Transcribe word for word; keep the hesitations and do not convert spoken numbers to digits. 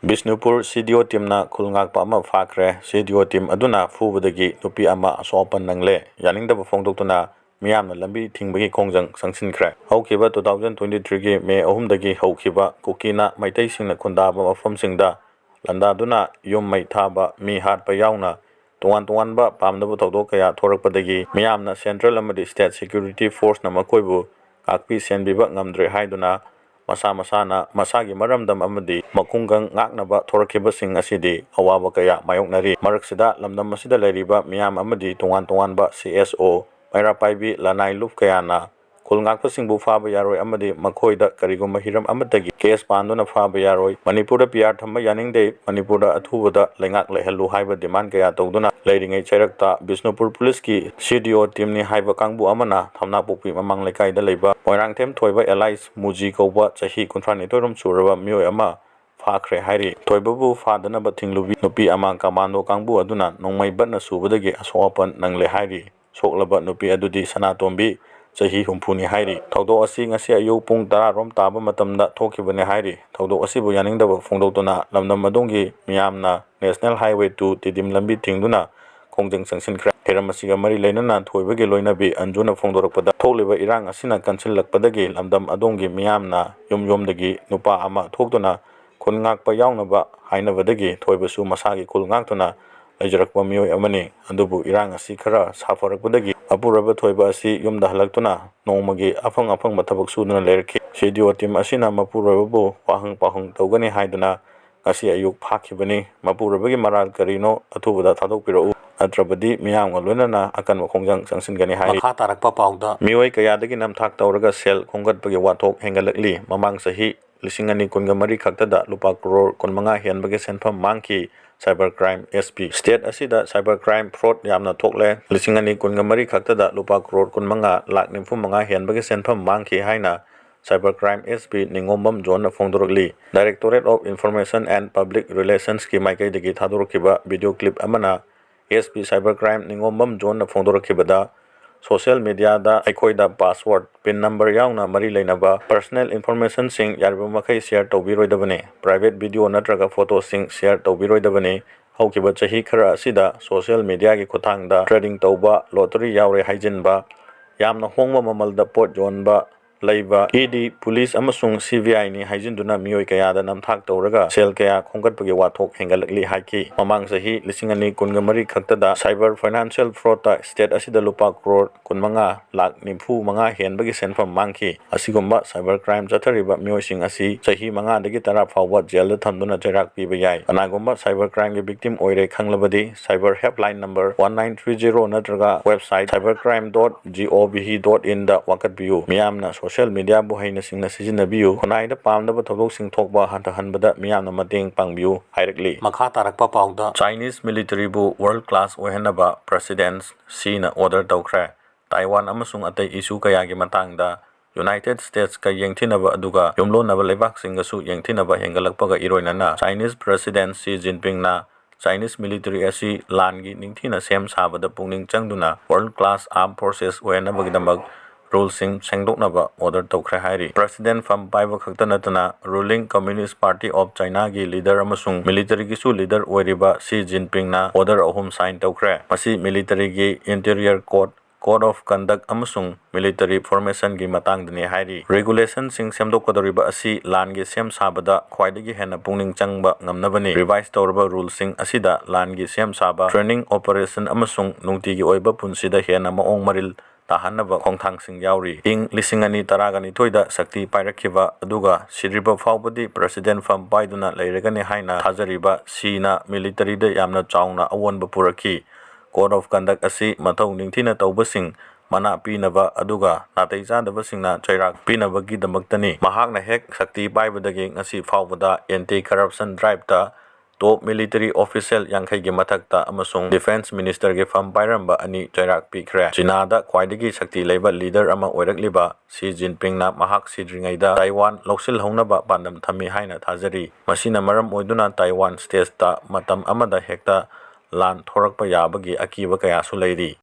ꯕꯤꯁꯅꯨꯄꯨꯔ ꯁꯤ ꯗꯤ ꯑꯣ ꯇꯤꯝꯅ ꯈꯨꯜ ꯉꯥꯛꯄ ꯑꯃ ꯐꯥꯈ꯭ꯔꯦ꯫ ꯁꯤ ꯗꯤ ꯑꯣ ꯇꯤꯝ ꯑꯗꯨꯅ ꯐꯨꯕꯗꯒꯤ ꯅꯨꯄꯤ ꯑꯃ ꯑꯁꯣꯛ ꯑꯄꯟ ꯅꯪꯂꯦ꯫ ꯌꯥꯅꯤꯡꯗꯕ ꯐꯣꯡꯗꯣꯛꯇꯨꯅ ꯃꯤꯌꯥꯝꯅ ꯂꯝꯕꯤ ꯊꯤꯡꯕꯒꯤ ꯈꯣꯡꯖꯪ ꯆꯪꯁꯤꯟꯈ꯭ꯔꯦ꯫ ꯍꯧꯈꯤꯕ two thousand twenty threeꯒꯤ ꯃꯦ ꯑꯍꯨꯝꯗꯒꯤ ꯍꯧꯈꯤꯕ ꯀꯨꯀꯤꯅ ꯃꯩꯇꯩꯁꯤꯡꯅ ꯈꯨꯟꯗꯥꯕ ꯃꯐꯝꯁꯤꯡꯗ ꯂꯥꯟꯗꯥꯗꯨꯅ ꯌꯨꯝ ꯃꯩ ꯊꯥꯕ, ꯃꯤ ꯍꯥꯠꯄ ꯌꯥꯎꯅ ꯇꯣꯉꯥꯟ ꯇꯣꯉꯥꯟꯕ ꯄꯥꯝꯗꯕ ꯊꯧꯗꯣꯛ ꯀꯌꯥ ꯊꯣꯔꯛꯄꯗꯒꯤ ꯃꯤꯌꯥꯝꯅ central ꯑꯃꯗꯤ state security forceꯅ ꯃꯈꯣꯏꯕꯨ ꯉꯥꯛꯄꯤ ꯁꯦꯟꯕꯤꯕ ꯉꯝꯗ꯭ꯔꯦ ꯍꯥꯏꯗꯨꯅ ꯃꯁꯥ ꯃꯁꯥꯅ ꯃꯁꯥꯒꯤ ꯃꯔꯝꯗꯝ ꯑꯃꯗꯤ ꯃꯈꯨꯡꯒꯪ ꯉꯥꯛꯅꯕ ꯊꯣꯔꯛꯈꯤꯕꯁꯤꯡ ꯑꯁꯤꯗꯤ ꯑꯋꯥꯕ ꯀꯌꯥ ꯃꯥꯌꯣꯛꯅꯔꯤ꯫ ꯃꯔꯛꯁꯤꯗ ꯂꯝꯗꯝ ꯑꯁꯤꯗ ꯂꯩꯔꯤꯕ ꯃꯤꯌꯥꯝ ꯑꯃꯗꯤ ꯇꯣꯉꯥꯟ ꯇꯣꯉꯥꯟꯕ C S O, ꯃꯩꯔꯥ ꯄꯥꯏꯕꯤ, ꯂꯅꯥꯏ ꯂꯨꯞ ꯀꯌꯥꯅ ꯈꯨꯜ ꯉꯥꯛꯄꯁꯤꯡꯕꯨ ꯐꯥꯕ ꯌꯥꯔꯣꯏ ꯑꯃꯗꯤ ꯃꯈꯣꯏꯗ ꯀꯔꯤꯒꯨꯝꯕ ꯍꯤꯔꯝ ꯑꯃꯠꯇꯒꯤ case ꯄꯥꯟꯗꯨꯅ ꯐꯥꯕ ꯌꯥꯔꯣꯏ꯫ ꯃꯅꯤꯄꯨꯔꯗ P R ꯊꯝꯕ ꯌꯥꯅꯤꯡꯗꯦ꯫ ꯃꯅꯤꯄꯨꯔꯗ ꯑꯊꯨꯕꯗ ꯂꯩꯉꯥꯛ ꯂꯩꯍꯜꯂꯨ ꯍꯥꯏꯕ demand ꯀꯌꯥ ꯇꯧꯗꯨꯅ ꯂꯩꯔꯤꯉꯩ ꯆꯩꯔꯛꯇ ꯕꯤꯁꯅꯨꯄꯨꯔ ꯄꯨꯂꯤꯁꯀꯤ C D O ꯇꯤꯝꯅꯤ ꯍꯥꯏꯕ ꯀꯥꯡꯕꯨ ꯑꯃꯅ ꯊꯝꯅꯥꯄꯣꯛꯄꯤ ꯃꯃꯥꯡ ꯂꯩꯀꯥꯏꯗ ꯂꯩꯕ ꯃꯣꯏꯔꯥꯡꯊꯦꯝ ꯊꯣꯏꯕ alias ꯃꯨꯖꯤ ꯀꯧꯕ ꯆꯍꯤ ꯀꯨꯟꯊ꯭ꯔꯥ ꯅꯤꯊꯣꯏ ꯔꯣꯝ ꯁꯨꯔꯕ ꯃꯤꯑꯣꯏ ꯑꯃ ꯐꯥꯈ꯭ꯔꯦ ꯍꯥꯏꯔꯤ꯫ ꯊꯣꯏꯕꯕꯨ ꯐꯥꯗꯅꯕ ꯊꯤꯡꯂꯨꯕꯤ ꯅꯨꯄꯤ ꯑꯃ ꯀꯃꯥꯟꯗꯣ ꯀꯥꯡꯕꯨ ꯑꯗꯨꯅ ꯅꯣꯡꯃꯩ ꯕꯠꯅ ꯁꯨꯕꯗꯒꯤ ꯑꯁꯣꯛ ꯑꯄꯟ ꯅꯪꯂꯦ ꯍꯥꯏꯔꯤ꯫ ꯁꯣꯛꯂꯕ ꯅꯨꯄꯤ ꯑꯗꯨꯗꯤ ꯁꯅꯥꯇꯣꯝꯕꯤ, ꯆꯍꯤ ꯍꯨꯝꯐꯨꯅꯤ ꯍꯥꯏꯔꯤ꯫ ꯊꯧꯗꯣꯛ ꯑꯁꯤ ꯉꯁꯤ ꯑꯌꯨꯛ ꯄꯨꯡ ꯇꯔꯥ ꯔꯣꯝ ꯇꯥꯕ ꯃꯇꯝꯗ ꯊꯣꯛꯈꯤꯕꯅꯤ ꯍꯥꯏꯔꯤ꯫ ꯊꯧꯗꯣꯛ ꯑꯁꯤꯕꯨ ꯌꯥꯅꯤꯡꯗꯕ ꯐꯣꯡꯗꯣꯛꯇꯨꯅ ꯂꯝꯗꯝ ꯑꯗꯣꯝꯒꯤ ꯃꯤꯌꯥꯝꯅ National Highway two ꯇꯤꯗꯤꯝ ꯂꯝꯕꯤ ꯊꯤꯡꯗꯨꯅ ꯈꯣꯡꯖꯪ ꯆꯪꯁꯤꯟꯈ꯭ꯔꯦ꯫ ꯍꯤꯔꯝ ꯑꯁꯤꯒ ꯃꯔꯤ ꯂꯩꯅꯅ ꯊꯣꯏꯕꯒꯤ ꯂꯣꯏꯅꯕꯤ ꯑꯟꯖꯨꯅ ꯐꯣꯡꯗꯣꯔꯛꯄꯗ, ꯊꯣꯛꯂꯤꯕ ꯏꯔꯥꯡ ꯑꯁꯤꯅ ꯀꯟꯁꯤꯜꯂꯛꯄꯗꯒꯤ ꯂꯝꯗꯝ ꯑꯗꯣꯝꯒꯤ ꯃꯤꯌꯥꯝꯅ ꯌꯨꯝ ꯌꯨꯝꯗꯒꯤ ꯅꯨꯄꯥ ꯑꯃ ꯊꯣꯛꯇꯨꯅ ꯈꯨꯟ ꯉꯥꯛꯄ ꯌꯥꯎꯅꯕ ꯍꯥꯏꯅꯕꯗꯒꯤ ꯊꯣꯏꯕꯁꯨ ꯃꯁꯥꯒꯤ ꯈꯨꯜ ꯉꯥꯛꯇꯨꯅ ꯂꯩꯖꯔꯛꯄ ꯃꯤꯑꯣꯏ ꯑꯃꯅꯤ꯫ ꯑꯗꯨꯕꯨ ꯏꯔꯥꯡ ꯑꯁꯤ ꯈꯔ ꯁꯥꯐꯔꯛꯄꯗꯒꯤ ꯑꯄꯨꯔꯕ ꯊꯣꯏꯕ ꯑꯁꯤ ꯌꯨꯝꯗ ꯍꯜꯂꯛꯇꯨꯅ ꯅꯣꯡꯃꯒꯤ ꯑꯐꯪ ꯑꯐꯪꯕ ꯊꯕꯛ ꯁꯨꯗꯨꯅ ꯂꯩꯔꯛꯈꯤ꯫ C D O ꯇꯤꯝ ꯑꯁꯤꯅ ꯃꯄꯨꯔꯣꯏꯕꯕꯨ ꯋꯥꯍꯪ ꯄꯥꯎꯍꯪ ꯇꯧꯒꯅꯤ ꯍꯥꯏꯗꯨꯅ ꯉꯁꯤ ꯑꯌꯨꯛ ꯐꯥꯈꯤꯕꯅꯤ꯫ ꯃꯄꯨꯔꯣꯏꯕꯒꯤ ꯃꯔꯥꯜ ꯀꯔꯤꯅꯣ? ꯑꯊꯨꯕꯗ ꯊꯥꯗꯣꯛꯄꯤꯔꯛꯎ, ꯅꯠꯇ꯭ꯔꯕꯗꯤ ꯃꯤꯌꯥꯝꯒ ꯂꯣꯏꯅꯅ ꯑꯀꯟꯕ ꯈꯣꯡꯖꯪ ꯆꯪꯁꯤꯟꯒꯅꯤ ꯍꯥꯏꯔꯤ꯫ ꯃꯈꯥ ꯇꯥꯔꯛꯄ ꯄꯥꯎꯗ, ꯃꯤꯑꯣꯏ ꯀꯌꯥꯗꯒꯤ ꯅꯝꯊꯥꯛ ꯇꯧꯔꯒ ꯁꯦꯜ ꯈꯣꯝꯒꯠꯄꯒꯤ ꯋꯥꯊꯣꯛ ꯍꯦꯟꯒꯠꯂꯛꯂꯤ꯫ ꯃꯃꯥꯡ ꯆꯍꯤ ꯂꯤꯁꯤꯡ ꯑꯅꯤ ꯀꯨꯟꯒ ꯃꯔꯤ ꯈꯛꯇꯗ ꯂꯨꯄꯥ ꯀ꯭ꯔꯣꯔ ꯀꯨꯟꯃꯉꯥ ꯍꯦꯟꯕꯒꯤ ꯁꯦꯟꯐꯝ ꯃꯥꯡꯈꯤ꯫ Cyber Crime S P꯫ State ꯑꯁꯤꯗ cyber crime fraud ꯌꯥꯝꯅ ꯊꯣꯛꯂꯦ꯫ ꯂꯤꯁꯤꯡ ꯑꯅꯤ ꯀꯨꯟꯒ ꯃꯔꯤ ꯈꯛꯇꯗ ꯂꯨꯄꯥ ꯀ꯭ꯔꯣꯔ ꯀꯨꯟꯃꯉꯥ ꯂꯥꯈ ꯅꯤꯐꯨ ꯃꯉꯥ ꯍꯦꯟꯕꯒꯤ ꯁꯦꯟꯐꯝ ꯃꯥꯡꯈꯤ ꯍꯥꯏꯅ Cyber Crime S P ꯅꯤꯉꯣꯝꯕꯝ ꯖꯣꯟꯅ ꯐꯣꯡꯗꯣꯔꯛꯂꯤ꯫ Directorate of Information and Public Relationsꯀꯤ ꯃꯥꯏꯀꯩꯗꯒꯤ ꯊꯥꯗꯣꯔꯛꯈꯤꯕ video clip ꯑꯃꯅ S P Cyber Crime ꯅꯤꯉꯣꯝꯕꯝ ꯖꯣꯟꯅ ꯐꯣꯡꯗꯣꯔꯛꯈꯤꯕꯗ, Social mediaꯗ ꯑꯩꯈꯣꯏꯗ password, pin number ꯌꯥꯎꯅ ꯃꯔꯤ ꯂꯩꯅꯕ personal informationꯁꯤꯡ ꯌꯥꯔꯤꯕ ꯃꯈꯩ share ꯇꯧꯕꯤꯔꯣꯏꯗꯕꯅꯤ꯫ Private video ꯅꯠꯇ꯭ꯔꯒ photoꯁꯤꯡ share ꯇꯧꯕꯤꯔꯣꯏꯗꯕꯅꯤ꯫ ꯍꯧꯈꯤꯕ ꯆꯍꯤ ꯈꯔ ꯑꯁꯤꯗ social mediaꯒꯤ ꯈꯨꯠꯊꯥꯡꯗ trading ꯇꯧꯕ, lottery ꯌꯥꯎꯔꯦ ꯍꯥꯏꯖꯤꯟꯕ, ꯌꯥꯝꯅ ꯍꯣꯡꯕ ꯃꯃꯜꯗ ꯄꯣꯠ ꯌꯣꯟꯕ, ꯂꯩꯕ, ꯏ ꯗꯤ, police ꯑꯃꯁꯨꯡ C B Iꯅꯤ ꯍꯥꯏꯖꯤꯟꯗꯨꯅ ꯃꯤꯑꯣꯏ ꯀꯌꯥꯗ ꯅꯝꯊꯥꯛ ꯇꯧꯔꯒ ꯁꯦꯜ ꯀꯌꯥ ꯈꯣꯝꯒꯠꯄꯒꯤ ꯋꯥꯊꯣꯛ ꯍꯦꯟꯒꯠꯂꯛꯂꯤ ꯍꯥꯏꯈꯤ꯫ ꯃꯃꯥꯡ ꯆꯍꯤ ꯂꯤꯁꯤꯡ ꯑꯅꯤ ꯀꯨꯟꯒ ꯃꯔꯤ ꯈꯛꯇꯗ cyber financial fraudꯇ state ꯑꯁꯤꯗ ꯂꯨꯄꯥ crore ꯀꯨꯟꯃꯉꯥ ꯂꯥꯈ ꯅꯤꯐꯨ ꯃꯉꯥ ꯍꯦꯟꯕꯒꯤ ꯁꯦꯟꯐꯝ ꯃꯥꯡꯈꯤ꯫ ꯑꯁꯤꯒꯨꯝꯕ cyber crime ꯆꯠꯊꯔꯤꯕ ꯃꯤꯑꯣꯏꯁꯤꯡ ꯑꯁꯤ ꯆꯍꯤ ꯃꯉꯥꯗꯒꯤ ꯇꯔꯥ ꯐꯥꯎꯕ ꯖꯦꯜꯗ ꯊꯝꯗꯨꯅ ꯆꯩꯔꯥꯛ ꯄꯤꯕ ꯌꯥꯏ꯫ ꯀꯅꯥꯒꯨꯝꯕ cyber crimeꯒꯤ victim ꯑꯣꯏꯔꯦ ꯈꯪꯂꯕꯗꯤ, cyber helpline number one nine three zero ꯅꯠꯇ꯭ꯔꯒ website cybercrime dot gov dot inꯗ ꯋꯥꯀꯠꯄꯤꯌꯨ꯫ ꯃꯤꯌꯥꯝꯅ social mediaꯕꯨ ꯍꯩꯅ ꯁꯤꯡꯅ ꯁꯤꯖꯤꯟꯅꯕꯤꯌꯨ꯫ ꯈꯨꯟꯅꯥꯏꯗ ꯄꯥꯝꯗꯕ ꯊꯧꯗꯣꯛꯁꯤꯡ ꯊꯣꯛꯄ ꯍꯟꯊꯍꯟꯕꯗ ꯃꯤꯌꯥꯝꯅ ꯃꯇꯦꯡ ꯄꯥꯡꯕꯤꯌꯨ ꯍꯥꯏꯔꯛꯂꯤ꯫ ꯃꯈꯥ ꯇꯥꯔꯛꯄ ꯄꯥꯎꯗ, Chinese militaryꯕꯨ world class ꯑꯣꯏꯍꯟꯅꯕ President Xiꯅ order ꯇꯧꯈ꯭ꯔꯦ꯫ Taiwan ꯑꯃꯁꯨꯡ ꯑꯇꯩ issue ꯀꯌꯥꯒꯤ ꯃꯇꯥꯡꯗ United Statesꯀ ꯌꯦꯡꯊꯤꯅꯕ ꯑꯗꯨꯒ ꯌꯨꯝꯂꯣꯟꯅꯕ ꯂꯩꯕꯥꯛꯁꯤꯡꯒꯁꯨ ꯌꯦꯡꯊꯤꯅꯕ ꯍꯦꯟꯒꯠꯂꯛꯄꯒ ꯏꯔꯣꯏꯅꯅ Chinese President Xi Jinpingꯅ Chinese military ꯑꯁꯤ ꯂꯥꯟꯒꯤ ꯅꯤꯡꯊꯤꯅ ꯁꯦꯝ ꯁꯥꯕꯗ ꯄꯨꯛꯅꯤꯡ ꯆꯪꯗꯨꯅ world class armed forces ꯑꯣꯏꯍꯟꯅꯕꯒꯤꯗꯃꯛ ruleꯁꯤꯡ ꯁꯦꯡꯗꯣꯛꯅꯕ order ꯇꯧꯈ꯭ꯔꯦ ꯍꯥꯏꯔꯤ꯫ President ꯐꯝ ꯄꯥꯏꯕ ꯈꯛꯇ ꯅꯠꯇꯅ ruling Communist Party of Chinaꯒꯤ leader ꯑꯃꯁꯨꯡ militaryꯒꯤꯁꯨ leader ꯑꯣꯏꯔꯤꯕ Xi Jinpingꯅ order ꯑꯍꯨꯝ sign ꯇꯧꯈ꯭ꯔꯦ꯫ ꯃꯁꯤ militaryꯒꯤ interior code, code of conduct ꯑꯃꯁꯨꯡ military formationꯒꯤ ꯃꯇꯥꯡꯗꯅꯤ ꯍꯥꯏꯔꯤ꯫ Regulationꯁꯤꯡ ꯁꯦꯝꯗꯣꯛꯀꯗꯧꯔꯤꯕ ꯑꯁꯤ ꯂꯥꯟꯒꯤ ꯁꯦꯝ ꯁꯥꯕꯗ ꯈ꯭ꯋꯥꯏꯗꯒꯤ ꯍꯦꯟꯅ ꯄꯨꯛꯅꯤꯡ ꯆꯪꯕ ꯉꯝꯅꯕꯅꯤ꯫ Revise ꯇꯧꯔꯕ ruleꯁꯤꯡ ꯑꯁꯤꯗ ꯂꯥꯟꯒꯤ ꯁꯦꯝ ꯁꯥꯕ, training operation ꯑꯃꯁꯨꯡ ꯅꯨꯡꯇꯤꯒꯤ ꯑꯣꯏꯕ ꯄꯨꯟꯁꯤꯗ ꯍꯦꯟꯅ ꯃꯑꯣꯡ ꯃꯔꯤꯜ ꯇꯥꯍꯟꯅꯕ ꯈꯣꯡꯊꯥꯡꯁꯤꯡ ꯌꯥꯎꯔꯤ꯫ ꯏꯪ ꯂꯤꯁꯤꯡ ꯑꯅꯤ ꯇꯔꯥꯒ ꯅꯤꯊꯣꯏꯗ ꯁꯛꯇꯤ ꯄꯥꯏꯔꯛꯈꯤꯕ ꯑꯗꯨꯒ ꯁꯤꯗ꯭ꯔꯤꯕ ꯐꯥꯎꯕꯗꯤ President ꯐꯝ ꯄꯥꯏꯗꯨꯅ ꯂꯩꯔꯒꯅꯤ ꯍꯥꯏꯅ ꯊꯥꯖꯔꯤꯕ Xiꯅ militaryꯗ ꯌꯥꯝꯅ ꯆꯥꯎꯅ ꯑꯑꯣꯟꯕ ꯄꯨꯔꯛꯈꯤ꯫ Code of conduct ꯑꯁꯤ ꯃꯊꯧ ꯅꯤꯡꯊꯤꯅ ꯇꯧꯕꯁꯤꯡ ꯃꯅꯥ ꯄꯤꯅꯕ ꯑꯗꯨꯒ ꯅꯥꯇꯩ ꯆꯥꯗꯕꯁꯤꯡꯅ ꯆꯩꯔꯥꯛ ꯄꯤꯅꯕꯒꯤꯗꯃꯛꯇꯅꯤ꯫ ꯃꯍꯥꯛꯅ ꯍꯦꯛ ꯁꯛꯇꯤ ꯄꯥꯏꯕꯗꯒꯤ ꯉꯁꯤ ꯐꯥꯎꯕꯗ anti corruption driveꯇ top military official ꯌꯥꯡꯈꯩꯒꯤ ꯃꯊꯛꯇ ꯑꯃꯁꯨꯡ defence ministerꯒꯤ ꯐꯝ ꯄꯥꯏꯔꯝꯕ ꯑꯅꯤ ꯆꯩꯔꯥꯛ ꯄꯤꯈ꯭ꯔꯦ꯫ ꯆꯤꯅꯥꯗ ꯈ꯭ꯋꯥꯏꯗꯒꯤ ꯁꯛꯇꯤ ꯂꯩꯕ leader ꯑꯃ ꯑꯣꯏꯔꯛꯂꯤꯕ Xi Jinpingꯅ ꯃꯍꯥꯛ ꯁꯤꯗ꯭ꯔꯤꯉꯩꯗ Taiwan ꯂꯧꯁꯤꯜꯍꯧꯅꯕ ꯄꯥꯟꯗꯝ ꯊꯝꯃꯤ ꯍꯥꯏꯅ ꯊꯥꯖꯔꯤ꯫ ꯃꯁꯤꯅ ꯃꯔꯝ ꯑꯣꯏꯗꯨꯅ Taiwan stateꯇ ꯃꯇꯝ ꯑꯃꯗ ꯍꯦꯛꯇ ꯂꯥꯟ ꯊꯣꯔꯛꯄ ꯌꯥꯕꯒꯤ ꯑꯀꯤꯕ ꯀꯌꯥꯁꯨ ꯂꯩꯔꯤ꯫